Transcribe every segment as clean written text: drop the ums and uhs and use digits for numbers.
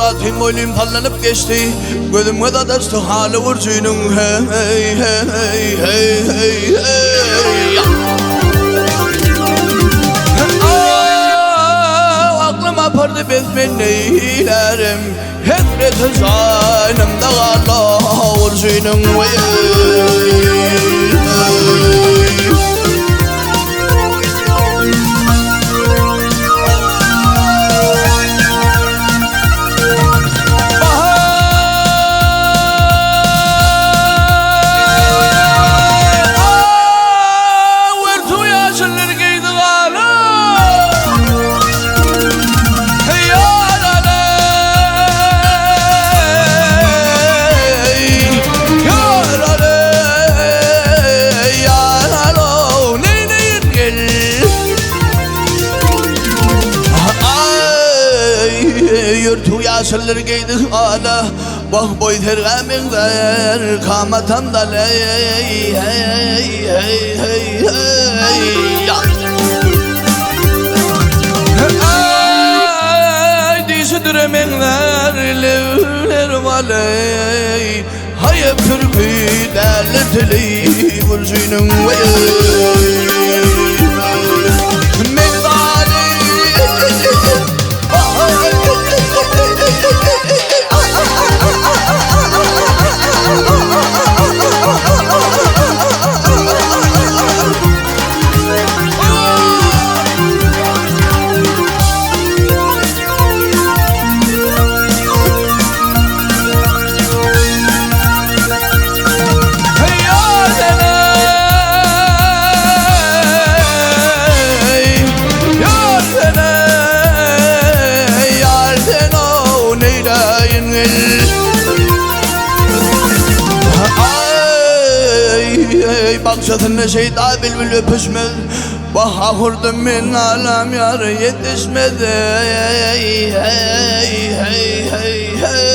Gatym boýlym sallanyp geçdi. Gözüm göz adaşdy haly gurjynyň hey hey hey hey hey. Aklym apardy bes men neýlärim. Hesreti janymda galdy gurjynyň Ýörtük ýaşyllar geýdi hala, Wah boý sergä meňzär kamatam daleý, hey, hey, hey, hey. Aý, dişi düre meňzär lebler baleý, Haýyp türki däller tili gülşüniň Bakçasynda şeyda bülbül öpüşmez Vah ahurdum men alam yar yetişmez Hey hey hey hey hey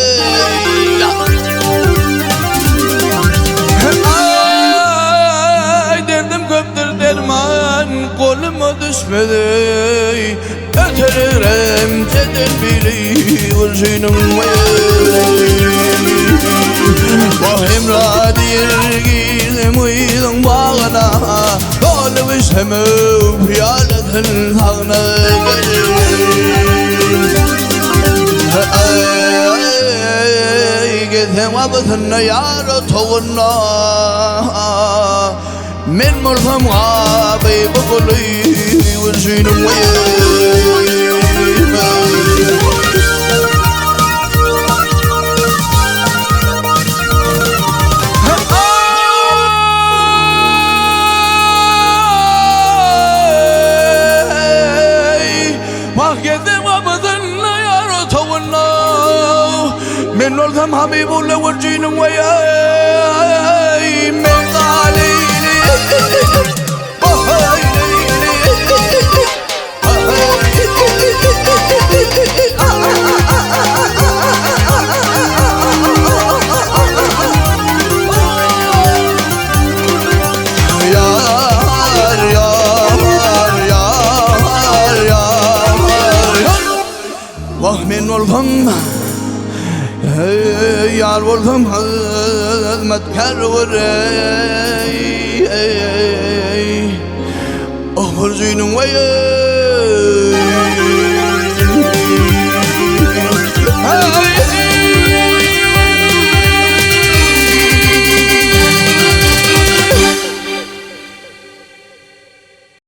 Ay derdim köptür derman koluma düşmedi Ötürürüm cedel biri gülşünüm Vah emra diýer girdim gyzyň bagyna Dolup içsem piýalasyn sagyna Gezsem gapysynda ýar otagynda Men bolsam gaby bu guly gülşüniň Wah gezdim gapysynda ýar otagynda Men bolsam Habibulla gürjiniň weý Men Yar yar yar yar Vah men bolsam Ey, Yar bolsam hizmetkar görey Oh hürzünün vey.